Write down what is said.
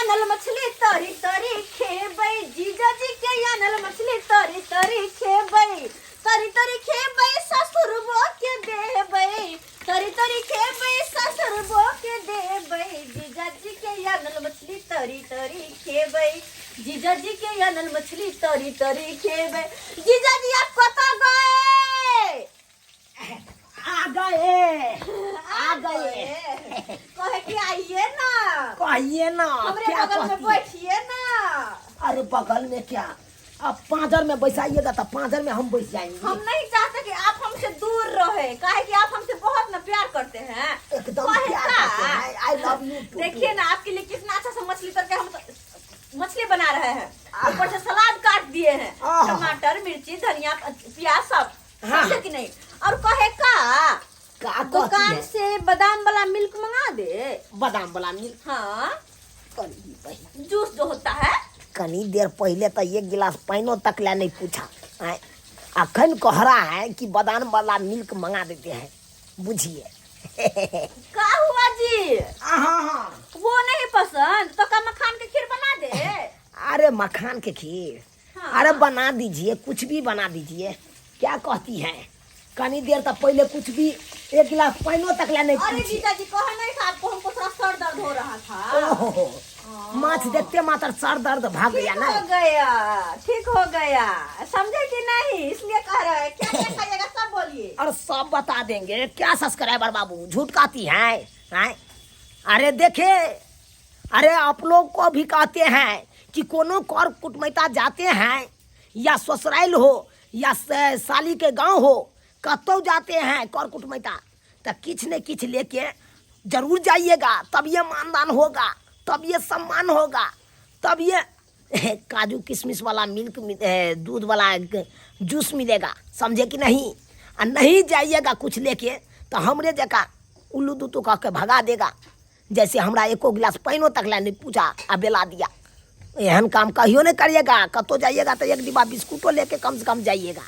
आनल मछली तरी तरी खेबै, जीजा जी के आनल मछली तरी तरी खेबै, तरी तरी खेबै ससुर बो के देबै, तरी तरी खेबै ससुर बो के देबै, जीजा जी के आनल मछली तरी तरी खेबै, जीजा जी के आनल मछली तरी तरी खेबै। जीजा जी आप कतऽ गए? आ गए, आ गए। कहे कि आइए ना। कहिए ना। हमरे क्या बगल में कहती है? बैठिए ना। अरे बगल में क्या, अब पांजर में बैसाइएगा तो पांजर में हम बैठ जाएंगे। हम नहीं चाहते कि आप हमसे दूर रहे, काहे कि आप हमसे बहुत ना प्यार करते हैं। एकदम कहे प्यार का? करते हैं, I love you to. देखिए ना, आपके लिए कितना अच्छा सा मछली तर के हम तो मछली बना रहे हैं, ऊपर से सलाद काट दिए हैं, आहा। टमाटर मिर्ची धनिया प्याज सब। हाँ। समझे कि नहीं? और कहे का, का कहती दुकान है? से बादाम वाला मिल्क मंगा दे। बादाम वाला मिल्क? हाँ। कनी पहले जूस जो होता है। कनी देर पहले तो एक गिलास पानियो तक ला नहीं पूछा आय, अखन कह रहा है कि बादाम वाला मिल्क मंगा देते हैं, बुझिए। का हुआ जी? हाँ। वो नहीं पसंद तो का मखान के खीर बना दे? अरे मखान के खीर? हाँ। अरे बना दीजिए, कुछ भी बना दीजिए। क्या कहती हैं, कनी देर तक पहले कुछ भी एक गिलास पानियो तक ला नहीं अरे पूछी। जीजा जी, कहे नहीं था आपको, हमको थोड़ा सर दर्द हो रहा था। ओहो, माछ देखते मात्र सर दर्द भाग गया। ठीक ना हो गया, ठीक हो गया, समझे कि नहीं? इसलिए कह रहे हैं। क्या क्या खाइएगा सब बोलिए। और सब बता देंगे। क्या सब्सक्राइबर बाबू झूठ कहती हैं, हैं? अरे देखे, अरे आप लोग को भी कहते हैं कि कोनो कर कुटमैता जाते हैं, या ससुराल हो या साली के गांव हो, कतौ जाते हैं कर कुटमैता तो किछ न किछ लेके जरूर जाइएगा, तब ये मानदान होगा, तब ये सम्मान होगा, तब ये काजू किशमिश वाला मिल्क दूध वाला जूस मिलेगा, समझे कि नहीं? आ नहीं जाइएगा कुछ लेके तो हमरे जका उल्लू दूतू कह के भगा देगा, जैसे हमरा एको गिलास पानियो तक ला नहीं पूछा आ बेला दिया। एहन काम कहियो नहीं करिएगा। कतौ जाइएगा तो एक डिब्बा बिस्कुटो लेके कम से कम जाइएगा।